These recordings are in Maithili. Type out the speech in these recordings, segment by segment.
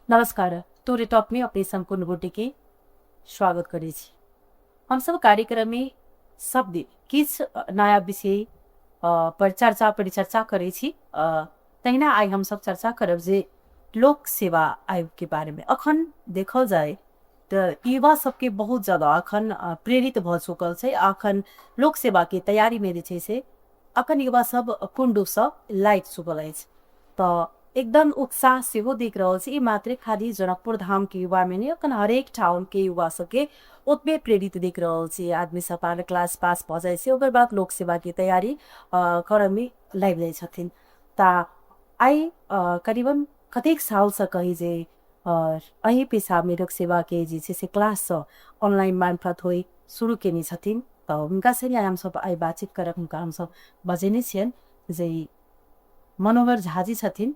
नमस्कार, तोरे टॉक में अपने सम्पूर्ण गोटे के स्वागत करै छी। हमसब कार्यक्रम में सब दिन किछु नया विषय पर चर्चा परिचर्चा करै छी। तहिना आइ हमसब चर्चा करब जे लोक सेवा आयोग के बारे में। अखन देखल जाय तऽ युवा सबके बहुत ज्यादा अखन प्रेरित भऽ चुकल छै। अखन लोक सेवा के तैयारी में जे छै से अखन युवा सब पूर्ण रूपसँ लागि चुकल अछि, तऽ एकदम उत्साह सेहो देख रहल छी। ई मात्रे खाली जनकपुर धामके युवामे नहि, अखन हरेक ठामके युवा सबके ओतबे प्रेरित देख रहल छी। आदमी सब 12 क्लास पास भऽ जाइ छै, ओकर बाद लोक सेवाके तैयारी करऽमे लागि जाइ छथिन। तऽ आइ करीबन कतेक सालसँ कही जे एहि पेशामे लोक सेवाके जे छै से क्लाससँ ऑनलाइन मार्फत होइ शुरू केने छथिन, तऽ हुनका संगे हमसब आइ बातचीत करब। हुनका हमसब बजेने छियनि जे मनोहर झाजी छथिन।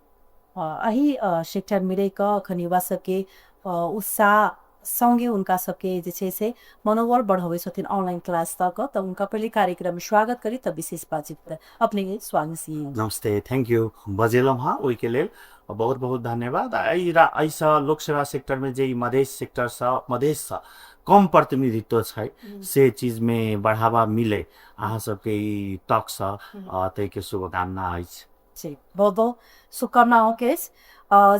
एहि सेक्टरमे रहि कऽ अखन युवा सबके उत्साह संगे हुनका सबके जे छै से मनोबल बढ़बै छथिन ऑनलाइन क्लास दऽ कऽ। तऽ हुनका पहिले कार्यक्रममे स्वागत करी, तऽ विशेष बातचीत। अपनेके स्वागत छी। नमस्ते, thank you, बजेलहुँ हँ ओहिके लेल बहुत बहुत धन्यवाद। आ एहिसँ लोक सेवा सेक्टरमे जे ई मधेश सेक्टरसँ मधेशसँ कम प्रतिनिधित्व छै से चीजमे बढ़ावा मिलै अहाँ सबके ई टॉकसँ, ताहिके शुभकामना अछि। जी, बहुत बहुत शुभकामना अहूँके अछि।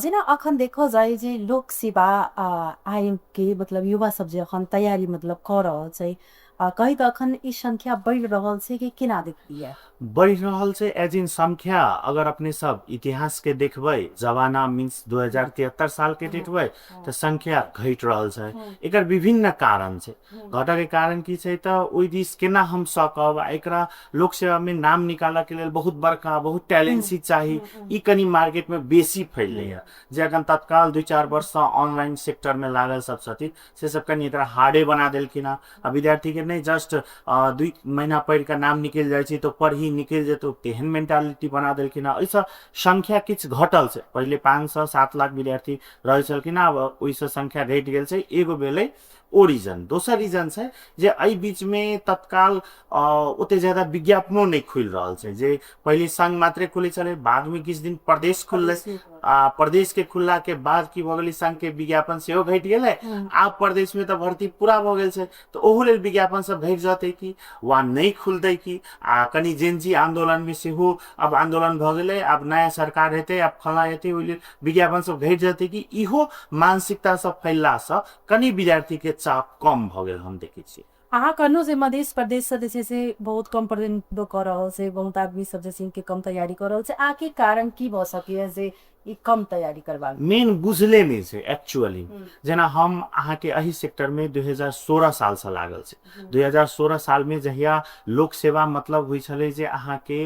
जेना अखन देखल जाय जे लोक सेवा आयोगके मतलब युवा सब जे अखन तैयारी मतलब कऽ रहल छै, कही तऽ अखन ई संख्या बढ़ि रहल छै कि केना देखलियै? बढ़ि रहल छै एज इन संख्या। अगर अपने सब इतिहासके देखबै, जमाना मीन्स 2073 सालके देखबै तऽ संख्या घटि रहल छै। एकर विभिन्न कारण छै। घटऽके कारण की छै तऽ ओहि दिस केना हम सकब आ एकरा लोक सेवामे नाम निकालऽके लेल बहुत बड़का बहुत टैलेंसी चाही, ई कनि मार्केटमे बेसी फैललैए। जे एखन तत्काल 2-4 वर्षसँ ऑनलाइन सेक्टरमे लागल सब छथिन से सब कनि एकरा हार्डे बना देलखिन हँ। आ विद्यार्थीके नहि जस्ट 2 महीना पढ़ि कऽ नाम निकलि जाइ छै तऽ पढ़ी निकलि जेतौ, तेहन मेंटालिटी बना देलखिन हँ। एहिसँ संख्या किछु घटल छै। पहिले 5 सँ 7 लाख विद्यार्थी रहै छलखिन, आब ओहिसँ संख्या घटि गेल छै। एगो भेलै ओ रीजन। दोसर रीजन छै जे एहि बीचमे तत्काल ओते ज्यादा विज्ञापनो नहि खुलि रहल छै। जे पहिले संघ मात्रे खुलै छलै, बादमे किछु दिन प्रदेश खुललै, आ प्रदेशके खुललाके बाद की भऽ गेलै, संघके विज्ञापन सेहो घटि गेलै। आब प्रदेशमे तऽ भर्ती पूरा भऽ गेल छै, तऽ ओहू लेल विज्ञापन सब घटि जेतै की वा नहि खुलतै की। आ कनि जेनजी आन्दोलनमे सेहो आब आन्दोलन भऽ गेलै, आब नया सरकार हेतै, आब फलाँ हेतै, ओहि लेल विज्ञापन सब घटि जेतै की, इहो मानसिकता सब फैललासँ कनि विद्यार्थीके चाप कम भऽ गेल हम देखै छियै। अहाँ कहलहुँ जे मध्य प्रदेशसँ जे छै से बहुत कम प्रतिनिधित्व कऽ रहल छै, बहुत आदमी सब जे छै के कम तैयारी कऽ रहल छै। आखिर कारण की भऽ सकैए जे ई कम तैयारी करबाक? मेन बुझले नहि छै एक्चुअली। जेना हम अहाँके एहि सेक्टरमे 2016 सालसँ लागल छी। 2016 सालमे जहिया लोक सेवा मतलब होइ छलै जे अहाँके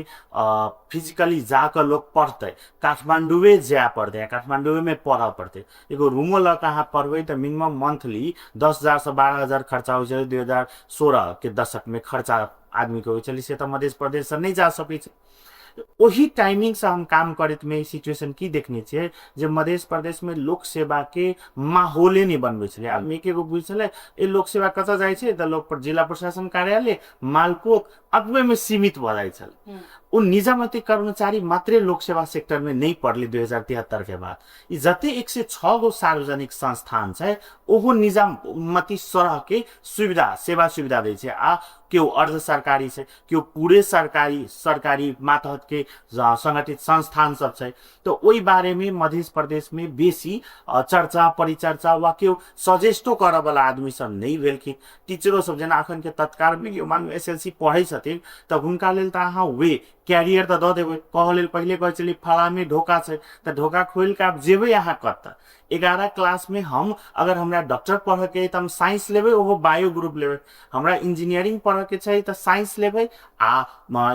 फिजिकली जाकऽ लोक पढ़तै, काठमाण्डुए जाय पड़तै आ काठमाण्डुएमे पढ़ऽ पड़तै, एगो रूमो लऽ कऽ अहाँ पढ़बै तऽ मिनिमम मंथली 10,000सँ 12,000 खर्चा होइ छलै। 2016के दशकमे खर्चा आदमीके होइ छलै, से तऽ मध्य प्रदेशसँ नहि जा सकै छै। ओही टाइमिंगसँ हम काम करैतमे सिचुएशन की देखने छियै जे मध्य प्रदेशमे लोक सेवाके माहौले नहि बनबै छलै। आदमी एके गो बुझै छलै, ए लोक सेवा कतऽ जाइ छै तऽ लोक जिला प्रशासन कार्यालय मालपोत अतबेमे सीमित भऽ जाइ छलै। ओ निजामती कर्मचारी मात्रे लोक सेवा सेक्टरमे नहि पड़लै। 2073के बाद ई जते 106 गो सार्वजनिक संस्थान छै ओहो निजामती सरहके सुविधा सेवा सुविधा दै छै, आ केओ अर्ध सरकारी छै, केओ पूरे सरकारी सरकारी मातहतके संगठित संस्थान सब छै। तऽ ओहि बारेमे मध्य प्रदेशमे बेसी चर्चा परिचर्चा वा केओ सजेस्टो करऽवला आदमी सब नहि भेलखिन। टीचरो सब जेना अखनके तत्कालमे केओ मानू SLC पढ़ै छथिन तऽ हुनका लेल तऽ अहाँ वे कैरियर तऽ दऽ देबै कहऽ लेल। पहिले कहै छलियै फलामे ढोका छै, तऽ ढोका खोलि कऽ आब जेबै अहाँ कतऽ? 11 क्लासमे हम अगर हमरा डॉक्टर पढ़ऽके अइ तऽ हम साइंस लेबै, ओहो बायो ग्रुप लेबै। हमरा इंजीनियरिंग पढ़ऽके छै तऽ साइंस लेबै आ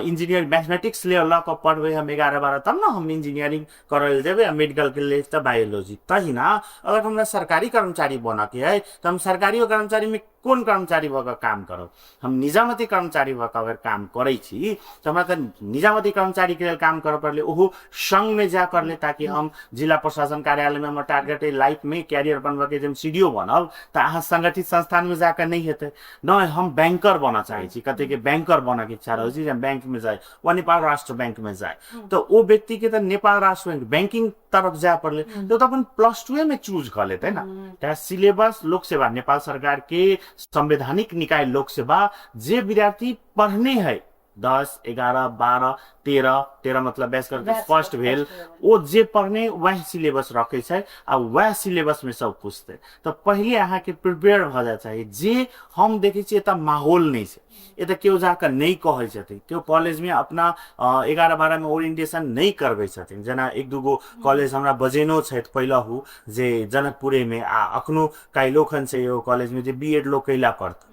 इंजीनियर मैथमेटिक्स लऽ कऽ पढ़बै हम 11 12, तब ने हम इंजीनियरिंग करऽ लेल जेबै, आ मेडिकलके लेल तऽ बायोलॉजी। तहिना अगर हमरा सरकारी कर्मचारी बनऽके अइ तऽ हम सरकारियो कर्मचारीमे कोन कर्मचारी भऽ कऽ काम करब? हम निजामती कर्मचारी भऽ कऽ अगर काम करै छी तऽ हमरा तऽ निजामती कर्मचारीके लेल काम करऽ पड़लै, ओहो संघमे जाय पड़लै, ताकि हम जिला प्रशासन कार्यालयमे हमर टारगेट अइ लाइफमे कैरियर बनबऽके जे हम CDO बनब, तऽ अहाँ संगठित संस्थानमे जाकऽ नहि हेतै। नहि, हम बैंकर बनऽ चाहै छी, कतेकके बैंकर बनऽके इच्छा रहै छै जे हम बैंकमे जाइ वा नेपाल राष्ट्र बैंकमे जाय, तऽ ओ व्यक्तिके तऽ नेपाल राष्ट्र बैंक बैंकिंग तरफ जाय पड़लै, तऽ ओ तऽ अपन प्लस टूए मे चूज कऽ लेतै ने। तैं सिलेबस लोक सेवा नेपाल सरकार के संवैधानिक निकाय लोक सेवा जे विद्यार्थी पढ़ने है 10 11 12 13 13 मतलब बैचलर के फर्स्ट भेल, ओ जे पढ़ने वएह सिलेबस रखै छै आ वएह सिलेबस मे सब पूछतै। तऽ पहिले अहाँके प्रिपेयर भऽ जाय चाही। जे हम देखै छियै एतऽ माहौल नहि छै, एतऽ केओ जाकऽ नहि कहै छथिन, केओ कॉलेजमे अपना 11 12मे ओरिएंटेशन नहि करबै छथिन। जेना एक दूगो कॉलेज हमरा बजेनो छथि पहिलहु जे जनकपुरेमे, आ अखनो काल्हिओ खन छै एगो कॉलेजमे जे बी एड लोक कैला करतै,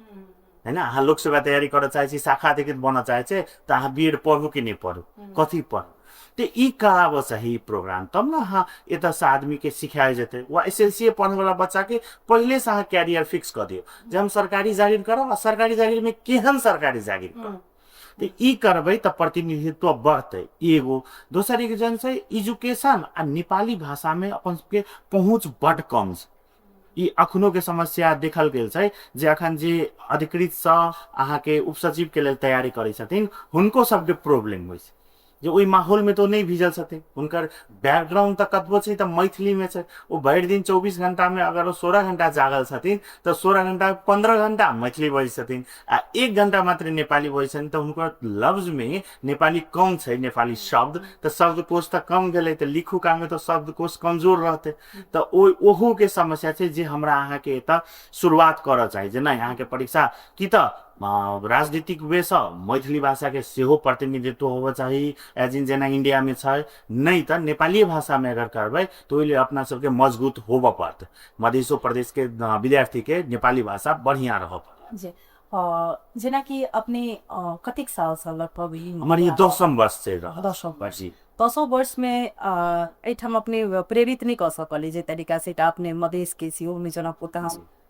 है ने? अहाँ लोक सेवा तैयारी करऽ चाहै छी, शाखा अधिकृत बनऽ चाहै छै, तऽ अहाँ बी एड पढ़ू कि नहि पढ़ू, कथी पढ़ू? तऽ ई कराबऽ चाही ई प्रोग्राम, तब ने अहाँ एतऽसँ आदमीके सिखायल जेतै। वा एस एल सी ए पढ़ऽवला बच्चाके पहिलेसँ अहाँ कैरियर फिक्स कऽ दियौ जे हम सरकारी जागीर करब, आ सरकारी जागीरमे केहन सरकारी जागीर करब। तऽ ई करबै तऽ प्रतिनिधित्व बढ़तै एगो। दोसर एक जन छै एजुकेशन आ नेपाली भाषामे अपन सबके पहुँच बड्ड कम छै। ई अखनो के समस्या देखल गेल छै जे अखन जे अधिकृतसँ अहाँके उपसचिवके लेल तैयारी करै छथिन, हुनको सबके प्रॉब्लम होइ छै जे ओहि माहौलमे तऽ ओ नहि भिजल छथिन। हुनकर बैकग्राउंड तऽ कतबो छै तऽ मैथिलीमे छै। ओ भरि दिन 24 घंटामे अगर ओ 16 घंटा जागल छथिन तऽ 16 घंटा 15 घंटा मैथिली बजै छथिन आ 1 घंटा मात्र नेपाली बजै छथिन, तऽ हुनकर लफ्जमे नेपाली कम छै, नेपाली शब्द तऽ शब्दकोश तऽ कम गेलै, तऽ लिखू कालमे तऽ शब्दकोश कमजोर रहतै। तऽ ओहि ओहूके समस्या छै जे हमरा अहाँके एतऽ शुरुआत करऽ चाही जे नहि, अहाँके परीक्षा की तऽ राजनीतिक वेसँ मैथिली भाषाके सेहो प्रतिनिधित्व होबऽ चाही, एज इन जेना इण्डियामे छै, नहि तऽ नेपाली भाषामे अगर करबै तऽ ओहि लेल अपना सबके मजबूत होबऽ पड़तै। मधेशो प्रदेशके विद्यार्थीके नेपाली भाषा बढ़िआँ रहऽ पड़तै। जी, जेनाकि अपने कतेक सालसँ लगभग हमर ई 10म वर्ष चलि रहल? 10म वर्ष जी। 10 वर्षमे एहिठाम अपने प्रेरित नहि कऽ सकलियै जे तरीकासँ एकटा अपने मधेशके छी, ओहिमे जनकपुर तऽ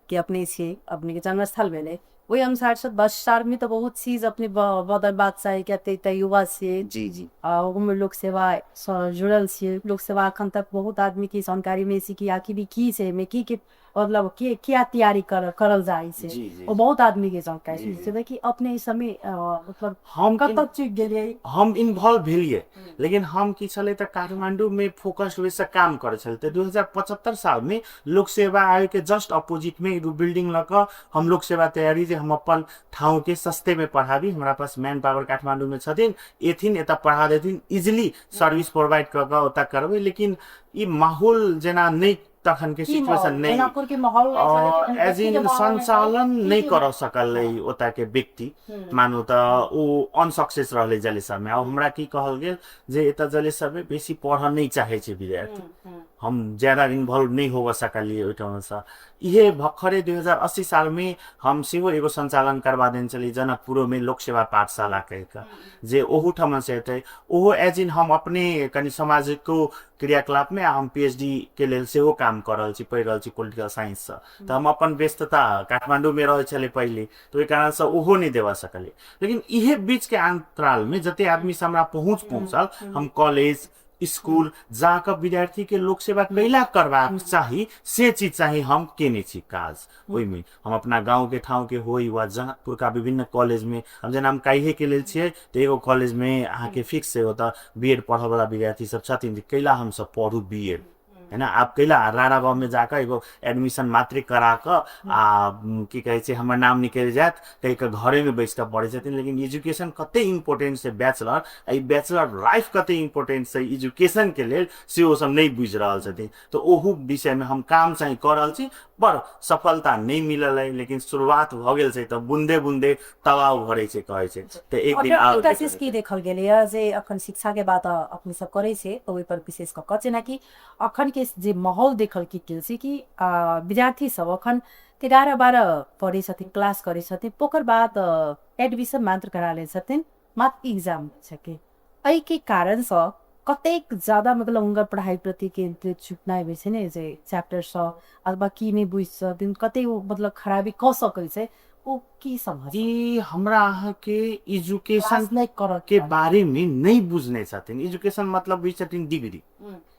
के अपने छियै, अपनेके जन्मस्थल भेलै, ओहि अनुसारसँ 10 सालमे तऽ बहुत चीज अपने बदलबाक चाही, किएक तऽ एकटा युवा छियै। जी जी। आ ओहूमे लोक सेवासँ जुड़ल छियै। लोक सेवा एखन तक बहुत आदमीके जानकारी नहि छै कि आखिर ई की छै, एहिमे की की मतलब के किया तैयारी करल जाइ छै। जी जी। ओ बहुत आदमीके जानकारी छै कि अपने ई सबमे मतलब हम कतऽ चुकि गेलियै। हम इन्वॉल्व भेलियै, लेकिन हम की छलै तऽ काठमाण्डूमे फोकस्ड वेसँ काम करै छलै। तऽ 2075 सालमे लोक सेवा आयोगके जस्ट अपोजिटमे एगो बिल्डिंग लऽ कऽ हम लोक सेवा तैयारी जे हम अपन ठाउँके सस्तेमे पढ़ाबी, हमरा पास मैन पावर काठमाण्डूमे छथिन, एथिन एतऽ पढ़ा देथिन, इजिली सर्विस प्रोवाइड कऽ कऽ ओतऽ करबै। लेकिन ई माहौल जेना नहि तखन के सिचुएशन नहि, जनकपुर के माहौल एज इन संचालन नहि कर सकल ओतऽ के व्यक्ति, मानू तऽ ओ अनसक्सेस रहलै जलेसरमे। आ हमरा की कहल गेल जे एतऽ जलेसरमे बेसी पढ़ऽ नहि चाहै छै विद्यार्थी। हम ज्यादा इन्भल्व नहि होबऽ सकलियै ओहिठामसँ। इहे भर्खरे 2080 सालमे हम सेहो एगो सञ्चालन करबा देने छलियै जनकपुरोमे लोक सेवा पाठशाला कहि कऽ, जे ओहूठामसँ हेतै। ओहो एज इन हम अपने कनि सामाजिको क्रियाकलापमे, आ हम PhD के लेल सेहो काम कऽ रहल छी, पढ़ि रहल छी पोलिटिकल साइंससँ, तऽ हम अपन व्यस्तता काठमाण्डूमे रहै छलै पहिले, तऽ ओहि कारणसँ ओहो नहि देबऽ सकलियै। लेकिन इहे बीचके अन्तरालमे जते आदमीसँ हमरा पहुँचल, हम कॉलेज स्कूल जाकऽ विद्यार्थीके लोक सेवा कैला करबाक चाही से चीज चाही हम केने छी काज। ओहिमे हम अपना गाँवके ठाउँके होइ वा जनकपुरका विभिन्न कॉलेजमे, हम जेना हम काल्हिएके लेल छियै तऽ एगो कॉलेजमे अहाँके फिक्स छै, ओतऽ बी एड पढ़ऽवला विद्यार्थी सब छथिन जे कैला हमसब पढ़ू बी एड, है ना? आब कैला राणा गाँवमे जाकऽ एगो एडमिशन मात्रे करा कऽ आ की कहै छै हमर नाम निकलि जायत कहि कऽ घरेमे बैस कऽ पढ़ै छथिन। लेकिन एजुकेशन कते इम्पोर्टेंट छै बैचलर, आ ई बैचलर लाइफ कते इम्पोर्टेंट छै एजुकेशनके लेल, से ओ सब नहि बुझि रहल छथिन। तऽ ओहू विषयमे हम काम चाहे कऽ रहल छी, पर सफलता नहि मिलल अइ, लेकिन शुरुआत भऽ गेल छै तऽ बूंदे बूंदे तलाव भरै छै कहै छै, तऽ एक दिन आओर एकटा चीज की देखल गेलैए जे अखन शिक्षाके बात अपने सब करै छियै तऽ ओहिपर विशेष कऽ कऽ जेनाकि अखनके जे माहौल देखल की गेल छै कि विद्यार्थी सब अखन 11 12 पढ़ै छथिन, क्लास करै छथिन, ओकर बाद एडमिशन मात्र करा लै छथिन, मात्र एग्जाम दै छथिन। एहिके कारणसँ कतेक ज्यादा मतलब हुनकर पढ़ाई प्रति केंद्रित छुटनाइ होइ छै ने, जे चैप्टर सँ अथवा की नहि बुझि सकथिन, कतेक ओ मतलब खराबी कऽ सकै छै, ओ की समझ ई हमरा अहाँके एजुकेशन क्लास नहि करऽ के बारे में नहि बुझने छथिन। एजुकेशन मतलब बुझै छथिन डिग्री।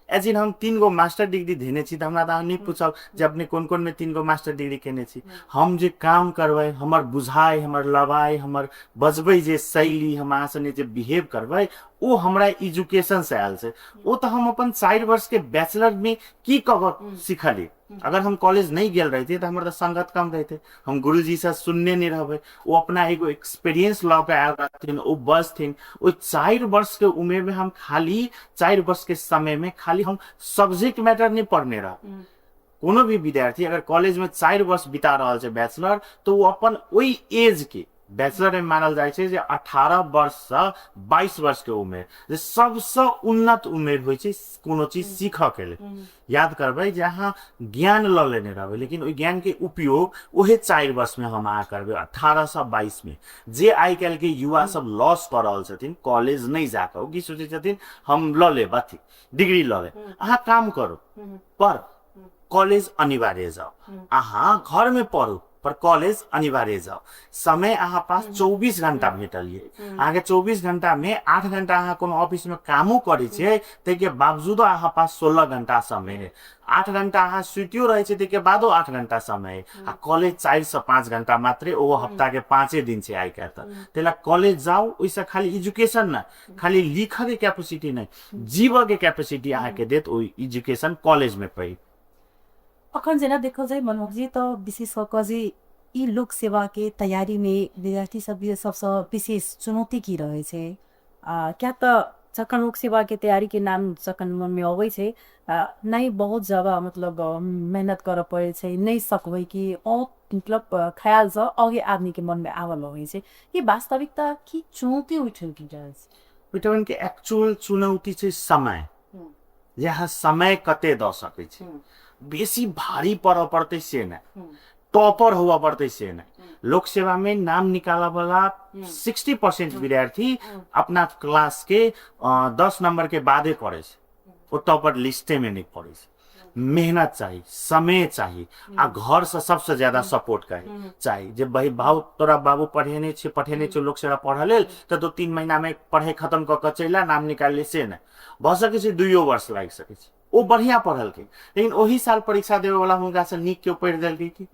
एज इन हम 3 गो मास्टर डिग्री धेने छी, तऽ हमरा तऽ अहाँ नहि पूछब जे अपने कोन कोन मे 3 गो मास्टर डिग्री केने छी। हम जे काम करबै, हमर बुझाइ, हमर लबाइ, हमर बजबै जे शैली, हम अहाँ सङ्गे जे बिहेव करबै, ओ हमरा एजुकेशन से आयल छै। ओ तऽ हम अपन 4 वर्ष के बैचलर मे की कऽ कऽ सिखली? अगर हम कॉलेज नहि गेल रहितियै तऽ हमर तऽ संगत कम रहितै, हम गुरुजीसँ सुनने नहि रहबै। ओ अपना एगो एक्सपीरियंस लऽ कऽ आयल रहथिन, ओ बजथिन। ओहि 4 वर्षके उमेरमे हम खाली 4 वर्षके समयमे खाली हम सब्जेक्ट मैटर नहि पढ़ने रह। कोनो भी विद्यार्थी अगर कॉलेजमे 4 वर्ष बिता रहल छै बैचलर, तऽ ओ अपन ओहि एजके बैचलरमे मानल जाइ छै जे 18 वर्षसँ 22 वर्षके उमेर जे सबसँ उन्नत उमेर होइ छै कोनो चीज सीखऽके लेल। याद करबै जे अहाँ ज्ञान लऽ लेने रहबै, लेकिन ओहि ज्ञानके उपयोग ओहे 4 वर्षमे हम अहाँ करबै, 18सँ 22मे। जे आइ काल्हिके युवा सब लॉस कऽ रहल छथिन कॉलेज नहि जाकऽ, ओ की सोचै छथिन, हम लऽ लेब, अथी डिग्री लऽ लेब। अहाँ काम करू पर कॉलेज अनिवार्य जाउ। अहाँ घरमे पढ़ू पर कॉलेज अनिवार्य जाउ। समय अहाँ पास 24 घंटा भेटल ये अहाँके। 24 घंटामे 8 घंटा अहाँ कोनो ऑफिसमे कामो करै छियै, ताहिके बावजूदो अहाँ पास 16 घंटा समय है। 8 घंटा अहाँ सुतियो रहै छियै, ताहिके बादो 8 घंटा समय है। आ कॉलेज 4सँ 5 घंटा मात्रे, ओहो हफ्ताके 5 दिन छै आइ काल्हि। तऽ ताहि लए कॉलेज जाउ। ओहिसँ खाली एजुकेशन नहि, खाली लिखऽके कैपेसिटी नहि, जीवऽके कैपेसिटी अहाँके देत ओ एजुकेशन कॉलेजमे पढ़ि। अखन जेना देखल जाय मनमोहन जी, तऽ विशेष कऽ कऽ जे ई लोक सेवाके तैयारीमे विद्यार्थी सबके सबसँ विशेष चुनौती की रहै छै? आ किया तऽ जखन लोक सेवाके तैयारीके नाम जखन मनमे अबै छै, नहि बहुत ज्यादा मतलब मेहनत करऽ पड़ै छै, नहि सकबै कि बहुत मतलब ख्यालसँ आगे आदमीके मनमे आबऽ लगै छै। ई वास्तविकता की चुनौती ओहिठाम की रहै छै? ओहिठामके एक्चुअल चुनौती छै समय, जे अहाँ समय कते दऽ सकै छी। बेसी भारी पढ़ऽ पड़तै से नहि, टॉपर हुअ पड़तै से नहि। लोक सेवामे नाम निकालऽ वाला 60% विद्यार्थी अपना क्लासके 10 नंबरके बादे पढ़ै छै, ओ टॉपर लिस्टेमे नहि पढ़ै छै। मेहनत चाही, समय चाही आ घरसँ सबसँ ज्यादा सपोर्ट चाही चाही जे भाइ भाउ तोरा बाबू पढ़ेने छै, पठेने छै लोक सेवा पढ़ऽ लेल, तऽ 2-3 महीनामे पढ़ाइ खतम कऽ कऽ चलि आ नाम निकालि ले, से नहि भऽ सकै छै। 2 वर्ष लागि सकै छै। ओ बढ़िआँ पढ़लकै, लेकिन ओही साल परीक्षा देबयवला हुनकासँ नीक केओ पढ़ि देलकै की?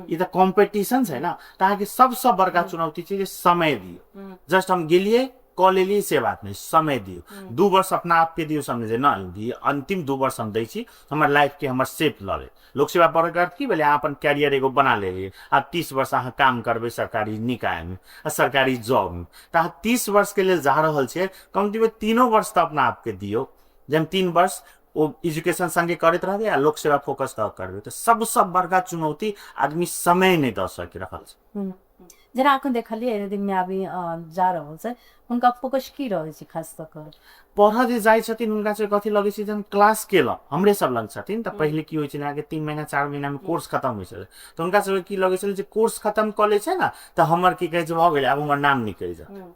ई तऽ कॉम्पिटिशन छै ने। तऽ अहाँके सबसँ बड़का चुनौती छै जे समय दियौ। जस्ट हम गेलियै, कऽ लेलियै से बात नहि। समय दियौ, 2 वर्ष अपना आपके दियौ। समझे न ई अन्तिम 2 वर्ष हम दै छी हमर लाइफके, हमर सेफ लऽ ले। लोक सेवा पढ़ैके अर्थ की भेलै? अहाँ अपन कैरियर एगो बना लेलियै। आब 30 वर्ष अहाँ काम करबै सरकारी निकायमे आ सरकारी जॉबमे। तऽ अहाँ 30 वर्षके लेल जा रहल छियै, कमतीमे 3 वर्ष तऽ अपना आपके दियौ जे हम 3 वर्ष ओ एजुकेशन संगे करैत रहबै आ लोक सेवा फोकस कऽ करबै। तऽ सबसँ बड़का चुनौती आदमी समय नहि दऽ सकि रहल छै। जेना अखन देखलियै एहि दिनमे आदमी जा रहल छै, हुनका फोकस की रहै छै खास कऽ कऽ? पढ़ऽ जे जाइ छथिन, हुनका सबके कथी लगै छै जे हम क्लास केलहुँ। हमरे सब लग छथिन तऽ पहिले की होइ छलै अहाँके, 3 महीना 4 महीनामे कोर्स खतम होइ छलै। तऽ हुनका सबके की लगै छलै जे कोर्स खतम कऽ लै छै ने तऽ हमर की कहै छै भऽ गेलै, आब हमर नाम निकलि जायत।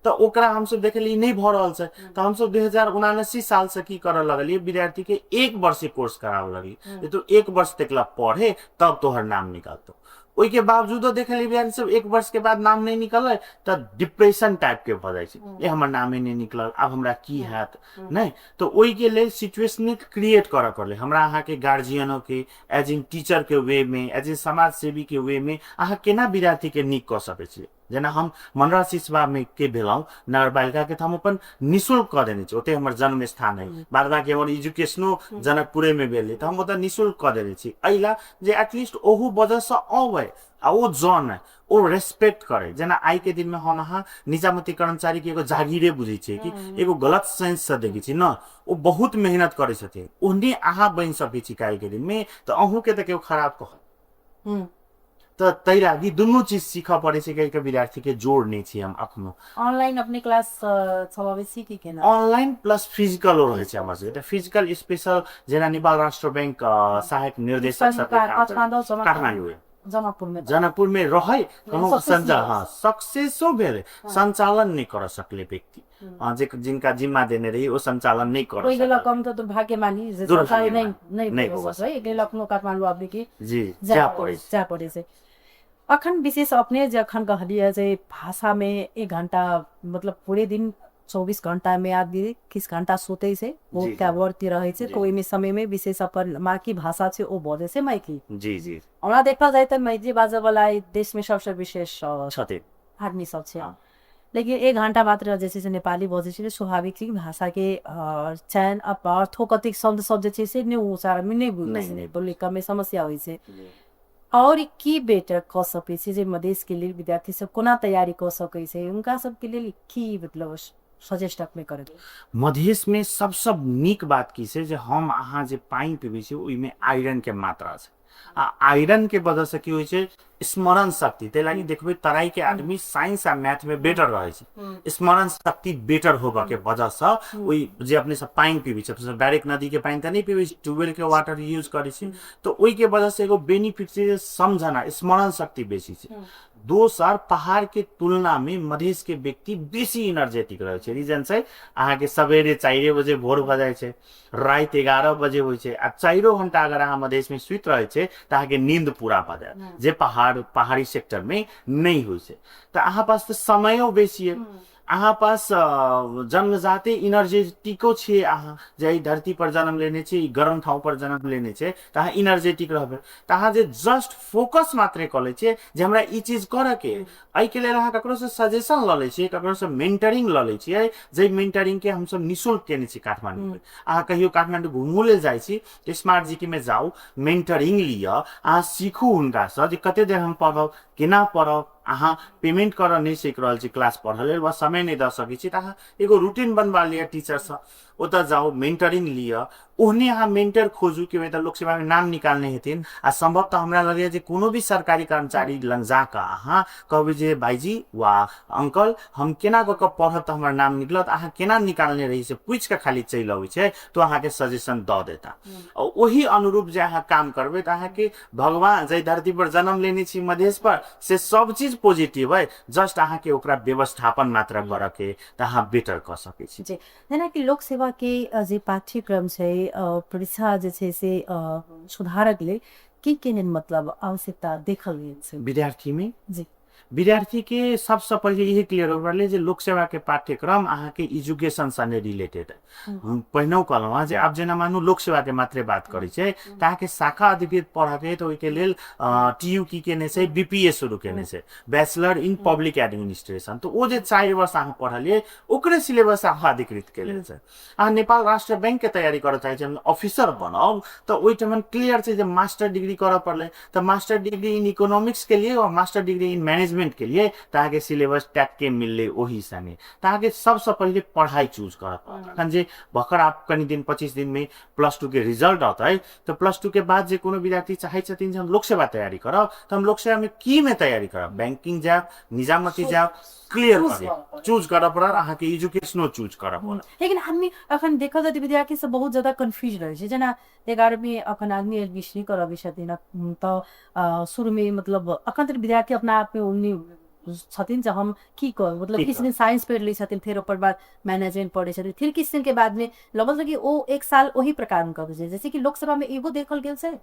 तऽ ओकरा हमसब देखलियै नहि भऽ रहल छै, तऽ हमसब 2079 सालसँ की करऽ लगलियै, विद्यार्थीके एक वर्षीय कोर्स कराबऽ लगलियै जे तू एक वर्ष तक ला पढ़े, तब तोहर नाम निकलतौ। ओहिके बावजूदो देखलियै विद्यार्थी सब एक वर्ष के बाद नाम नहि निकललै तऽ डिप्रेशन टाइप के भऽ जाइ छै, ए हमर नामे नहि निकलल, आब हमरा की हैत? नहि तऽ ओहिके लेल सिचुएशन क्रिएट करऽ पड़लै हमरा अहाँके गार्जियनोके, एज इन टीचरके वे मे, एज इन समाज सेवीके वे मे अहाँ केना विद्यार्थीके नीक कऽ सकै छियै। जेना हम मनरा सिसवामे के भेलहुँ नगरपालिकाके, तऽ हम अपन निःशुल्क कऽ देने छी। ओतहि हमर जन्म स्थान है, बाद बाकी हमर एजुकेशनो जनकपुरेमे भेल, तऽ हम ओतऽ निःशुल्क कऽ देने छी एहि लए जे एटलीस्ट ओहू वजहसँ अबै आ ओ जन ओ रेस्पेक्ट करे। जेना आइके दिनमे हम अहाँ निजामती कर्मचारीके एगो जागीरे बुझै छियै कि एगो गलत सेंससँ देखै छी ने। ओ बहुत मेहनत करै छथिन। ओहने अहाँ बनि सकै छी काल्हिके दिनमे, तऽ अहूँके तऽ केओ खराब कहत? तऽ ताहि लागी दुनू चीज सीखऽ पड़ै छै कहि कऽ विद्यार्थीके जोड़ नहि छी हम अखनो। ऑनलाइन अपने क्लास चलाबै छी कि केना? ऑनलाइन प्लस फिजिकलो रहै छै हमर सबके। फिजिकल स्पेशल जेना नेपाल राष्ट्र बैंक सहायक निर्देशक सबके काम। काठमाडौँ? काठमाडौँ। जनकपुर में जनकपुर में रहै कोनो सक्सेस संचालन, नहि। हँ, सक्सेसो भेलै, संचालन नहि करऽ सकलै व्यक्ति। जे जिनका जिम्मा देने रही ओ संचालन नहि करऽ ओहि लेल सकल। कम तऽ दुर्भाग्य मानी जे दुर्भाग्य सरकारी नहि मानी। नहि नहि भऽ भऽ सकै। एहि लेल अपनो काठमाडौँ आबि के जी जाय जाय पड़ै छै। जाय पड़ै छै। अखन विशेष अपने जखन कहलियै जे भाषामे 1 घंटा, मतलब पूरे दिन 24 घंटामे आदमी किछु घंटा सुतै छै, बहुत वर्ती रहै छै, तऽ ओहिमे समयमे विशेष अपन मातृभाषा छै ओ बजै छै मैथिली। जी जी हमरा देखल जाय तऽ मैथिली बाजऽवला एहि देशमे सबसँ विशेष छथिन आदमी सब छै। हँ। लेकिन 1 घंटा मात्र जे छै से नेपाली बजै छै, स्वाभाविक छै कि भाषाके चयन अर्थो कतेक शब्द सब जे छै से नहि उच्चारणमे नहि बुझै नहि, छै, नहि। बोलै कमे समस्या होइ छै। आओर की बेटर कऽ सकै छै जे मधेशके लेल विद्यार्थी सब कोना तैयारी कऽ सकै छै, हुनका सबके लेल की मतलब सजेस्ट अपने करबै? मधेशमे सबसँ नीक बात की छै जे हम अहाँ जे पानि पीबै छी ओहिमे आयरनके मात्रा छै, आ आयरनके वजहसँ की होइ छै स्मरण शक्ति। ताहि लागि देखबै तराईके आदमी साइंस आ मैथमे बेटर रहै छै, स्मरण शक्ति बेटर होबऽके वजहसँ। ओहि जे अपने सब पानि पीबै छी, अपने सब डायरेक्ट नदीके पानि तऽ नहि पीबै छी, ट्यूबवेलके वाटर यूज करै छी, तऽ ओहिके वजहसँ एगो बेनिफिट छै जे समझना स्मरण शक्ति बेसी छै। दोसर, पहाड़के तुलनामे मधेशके व्यक्ति बेसी इनर्जेटिक रहै छै। रीजन छै अहाँके सवेरे 4 बजे भोर भऽ जाइ छै, राति 11 बजे होइ छै, आ 4 घंटा अगर अहाँ मधेशमे सुति रहै छै तऽ अहाँके नींद पूरा भऽ जायत, जे पहाड़ी सेक्टरमे नहि होइ छै। तऽ अहाँ पास तऽ समयो बेसी अइ, अहाँ पास जन्मजाते इनर्जेटिको छियै, अहाँ जे एहि धरती पर जन्म लेने छी, ई गरम ठाउँ पर जन्म लेने छै, तऽ अहाँ इनर्जेटिक रहबै। तऽ अहाँ जे जस्ट फोकस मात्रे कऽ लै छियै जे हमरा ई चीज करऽके, एहिके लेल अहाँ ककरोसँ सजेशन लऽ लै छियै, ककरोसँ मेंटरिंग लऽ लै छियै, जाहि मेंटरिंगके हमसब निःशुल्क केने छी काठमाण्डूमे। अहाँ कहियो काठमाण्डू घुमू लेल जाइ छी तऽ स्मार्ट जीके मे जाउ, मेंटरिंग लिअ, अहाँ सीखू हुनकासँ जे कते देर हम पढ़ब, केना पढ़ब। अहाँ पेमेंट करऽ नहि सीख रहल छी क्लास पढ़ऽ लेल वा समय नहि दऽ सकै छी, तऽ अहाँ एगो रूटीन बनबा लिअ टीचरसँ, ओतऽ जाउ, मेंटरिंग लिअ। ओहने अहाँ मेंटर खोजू कि तऽ लोक सेवामे नाम निकालने हेथिन, आ सम्भवतः हमरा लगैए जे कोनो भी सरकारी कर्मचारी लग जाकऽ अहाँ कहबै जे भाइजी वा अंकल हम केना कऽ कऽ पढ़ब तऽ हमर नाम निकलत, अहाँ केना निकालने रही से पूछि कऽ खाली चलि अबै छै तऽ अहाँके सजेशन दऽ देता। आ ओहि अनुरूप जे अहाँ काम करबै तऽ अहाँके भगवान जाहि धरती पर जन्म लेने छी मधेश पर से सब चीज पॉजिटिव है, जस्ट अहाँके ओकरा व्यवस्थापन मात्र करऽ के तऽ अहाँ बेटर कऽ सकै छी। जी, जेनाकि लोक सेवा के जे पाठ्यक्रम छै, परीक्षा जे छै से सुधारक लेल की केहन मतलब आवश्यकता देखल गेल छै विद्यार्थी में? जी। विद्यार्थी के सबसँ पहिले इहे क्लियर होबऽ पड़लै जे लोक सेवा के पाठ्यक्रम अहाँके एजुकेशन संगे रिलेटेड है। हम पहिनहु कहलहुँ हँ जे आब जेना मानू लोक सेवा के मात्रे बात करै छै तऽ अहाँके शाखा अधिकृत पढ़ऽके तऽ ओहिके लेल टी यू की केने छै, बी पी ए शुरू केने छै, बैचलर इन पब्लिक एडमिनिस्ट्रेशन। तऽ ओ जे 4 वर्ष अहाँ पढ़लियै ओकरे सिलेबस अहाँ अधिकृत केने छै। अहाँ नेपाल राष्ट्र बैंक के तैयारी करऽ चाहै छी, हम ऑफिसर बनब, तऽ ओहिठाम क्लियर छै जे मास्टर डिग्री करऽ पड़लै, तऽ मास्टर डिग्री इन इकोनॉमिक्स के लिए और मास्टर डिग्री इन मैनेजमेंट के लिए तऽ अहाँके सिलेबस टैग के मिललै ओहि संगे। तऽ अहाँके सबसँ पहिले पढ़ाइ चूज करऽ पड़त। अखन जे भर्खर आब कनि दिन 25 दिन में +2 के रिजल्ट औतै, तऽ +2 के बाद जे कोनो विद्यार्थी चाहै छथिन जे हम लोक सेवा तैयारी करब, तऽ हम लोक सेवा में की में तैयारी करब, बैंकिंग जायब, निजामती जायब, क्लियर करियौ, चूज करऽ पड़त, अहाँके एजुकेशनो चूज करऽ पड़त। लेकिन आदमी अखन देखल जाय तऽ विद्यार्थी सब बहुत ज्यादा कन्फ्यूज रहै छै। जेना 11वीं अखन आदमी एडमिशन करबै छथिन तऽ शुरूमे मतलब अखन तक विद्यार्थी अपना आपमे ओनी छथिन जे हम की करू, मतलब किछु दिन साइंस पढ़ि लै छथिन, फेर ओकर बाद मैनेजमेंट पढ़ै छथिन, फिर किछु दिनके बादमे मतलब कि ओ 1 साल ओही प्रकार हुनका बुझै। जैसे कि लोकसभामे एगो देखल गेल छै।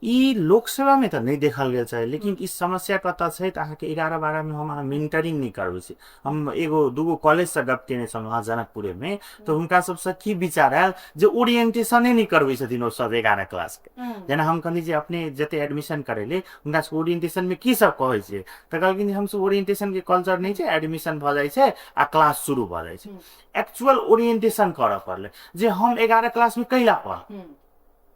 ई लोकसेवा में तऽ नहि देखल गेल छै, लेकिन ई समस्या कतऽ छै तऽ अहाँके 11-12 में हम अहाँ मेंटरिंग नहि करबै छी। हम एगो दूगो कॉलेजसँ गप केने छलहुँ हँ जनकपुरे में, तऽ हुनका सबसँ की विचार आयल जे ओरिएंटेशने नहि करबै छथिन ओ सब 11 क्लास के। जेना हम कहली जे अपने जते एडमिशन करेले हुनका सबके ओरिएंटेशन में की सब कहै छियै, तऽ कहलखिन जे हमसब ओरिएंटेशन के कल्चर नहि छै, एडमिशन भऽ जाइ छै आ क्लास शुरू भऽ जाइ छै। एक्चुअल ओरिएंटेशन करऽ पड़लै जे हम 11 क्लास में कैला पढ़ब,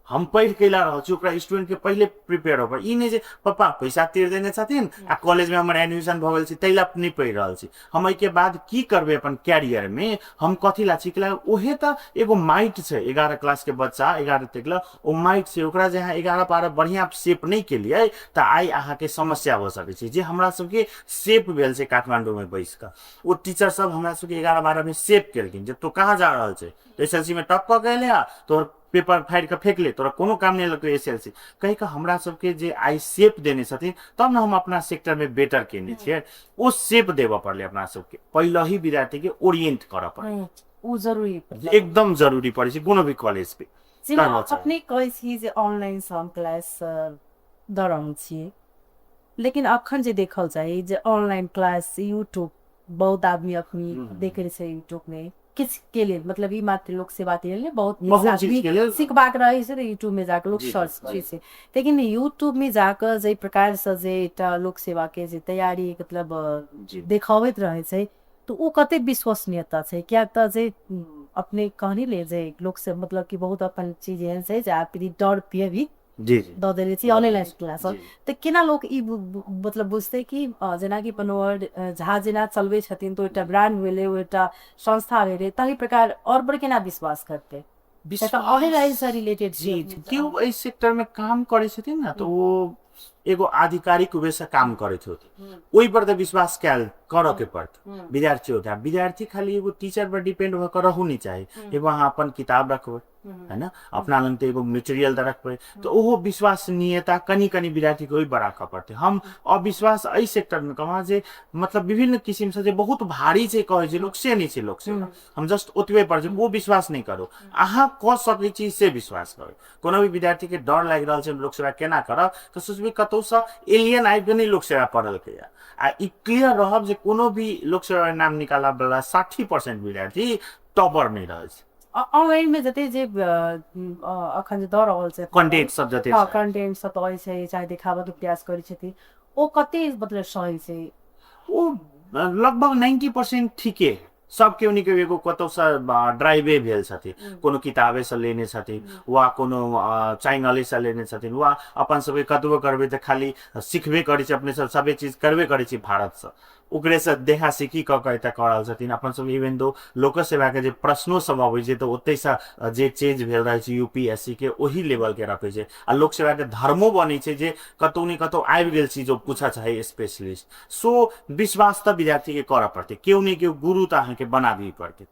हम पढ़ि कैला रहल छी, ओकरा स्टूडेंट के पहिले प्रिपेयर होबऽ। ई नहि जे पप्पा पैसा तीर देने छथिन आ कॉलेज में हमर एडमिशन भऽ गेल छै ताहि ला नहि पढ़ि रहल छी, हम एहिके बाद की करबै अपन कैरियर में, हम कथी ला छी, ओहे तऽ एगो माइट छै। 11 क्लास के बच्चा 11 तक ला ओ माइट छै, ओकरा जे अहाँ 11-12 बढ़िआँ शेप नहि केलियै तऽ आइ अहाँके समस्या भऽ सकै छै। जे हमरा सबके शेप भेल छै काठमाण्डूमे बैस कऽ, ओ टीचर सब हमरा सबके 11-12 में शेप केलखिन जे तू कहाँ जा रहल छै, एस एल सी में टॉप कऽ के एले हँ, तोहर पेपर फाड़ि कऽ फेंक ले, तोरा कोनो काम नहि लगतौ एस एल सी कहि कऽ। हमरा सबके जे आइ शेप देने छथिन तब ने हम अपना सेक्टरमे बेटर केने छियै। ओ शेप देबऽ पड़लै अपना सबके, पहिले ही विद्यार्थीके ओरिएंट करऽ पड़लै। ओ जरूरी, एकदम जरूरी पड़ै छै कोनो भी कॉलेज पे। जेना अपने कहै छी जे ऑनलाइन से हम क्लास दऽ रहल छियै, लेकिन अखन जे देखल जाय जे ऑनलाइन क्लास यूट्यूब बहुत आदमी अखनी देखै छै यूट्यूब में किछु के लेल, मतलब ई मात्र लोक सेवा के लेल बहुत बहुत चीज के लेल सिखबाक रहै छै तऽ यूट्यूब में जाकऽ लोक सर्च करै छै। लेकिन यूट्यूब में जाकऽ जाहि प्रकार से जे एकटा लोक सेवा के जे तैयारी मतलब देखबैत रहै छै तऽ ओ कते विश्वसनीयता छै? किएक तऽ जे अपने कहनी ले जे लोक से मतलब कि बहुत अपन चीज एहन छै जे आप डर पे भी जी जी दऽ देने छी ऑनलाइन क्लास, तऽ केना लोक ई मतलब बुझतै कि जेनाकि मनोहर झा जेना चलबै छथिन तऽ ओ एकटा ब्रांड भेलै, ओ एकटा संस्था भेलै, ताहि प्रकार आओर पर केना विश्वास करतै ऑनलाइन से रिलेटेड? जी, केओ एहि सेक्टर में काम करै छथिन ने तऽ ओ एगो आधिकारिक वे से काम करैत होते, ओहि पर तऽ विश्वास कयल करऽ के पड़त विद्यार्थी होता। विद्यार्थी खाली एगो टीचर पर डिपेंड भऽ कऽ रहू नहीं चाही। एगो अहाँ अपन किताब रखबै है ना, अपना लग तऽ एगो मटेरियल तऽ रखबै, तऽ ओहो विश्वसनीयता कनि कनि विद्यार्थीके ओहि पर राखऽ पड़तै। हम अविश्वास एहि सेक्टरमे कहब जे मतलब विभिन्न किसिमसँ जे बहुत भारी छै कहै छै लोक, से नहि छै लोक से। हम जस्ट ओतबे पर छै, ओ विश्वास नहि करू, अहाँ कऽ सकै छी से विश्वास करू। कोनो भी विद्यार्थीके डर लागि रहल छै लोक सेवा केना करब, तऽ सोचबै कतहुसँ एलियन आबि कऽ नहि लोक सेवा पढ़लकैए। आ ई क्लियर रहब जे कोनो भी लोक सेवा नाम निकालऽ वला 60% विद्यार्थी टॉपर नहि रहै छै। ऑनलाइन में जते जे अखन जे दऽ रहल छै कंटेंट सब जते, हँ, कंटेंट सब दै छै, चाहे देखाबऽ के प्रयास करै छथिन, ओ कते मतलब सही छै? ओ लगभग 90% ठीके। सब केओ ने केओ एगो कतौसँ ड्राइवे भेल छथिन, कोनो किताबेसँ लेने छथिन वा कोनो चैनलेसँ लेने छथिन, वा अपन सबके कतबो करबै तऽ खाली सिखबे करै छै अपने सब, सबे चीज करबे करै छी भारतसँ, ओकरेसँ देखा सीखी कऽ कऽ एतऽ कऽ रहल छथिन अपन सब। इवेन दो लोको सेवाके जे प्रश्नो सब अबै छै तऽ ओतहिसँ जे चेंज भेल रहै छै UPSC के ओही लेवलके रखै छै, आ लोक सेवाके धर्मो बनै छै जे कतहु ने कतहु आबि गेल छी जो पूछऽ चाही स्पेशलिस्ट। सो विश्वास तऽ विद्यार्थीके करऽ पड़तै, केओ ने केओ गुरु तऽ अहाँके बनाबही पड़तै।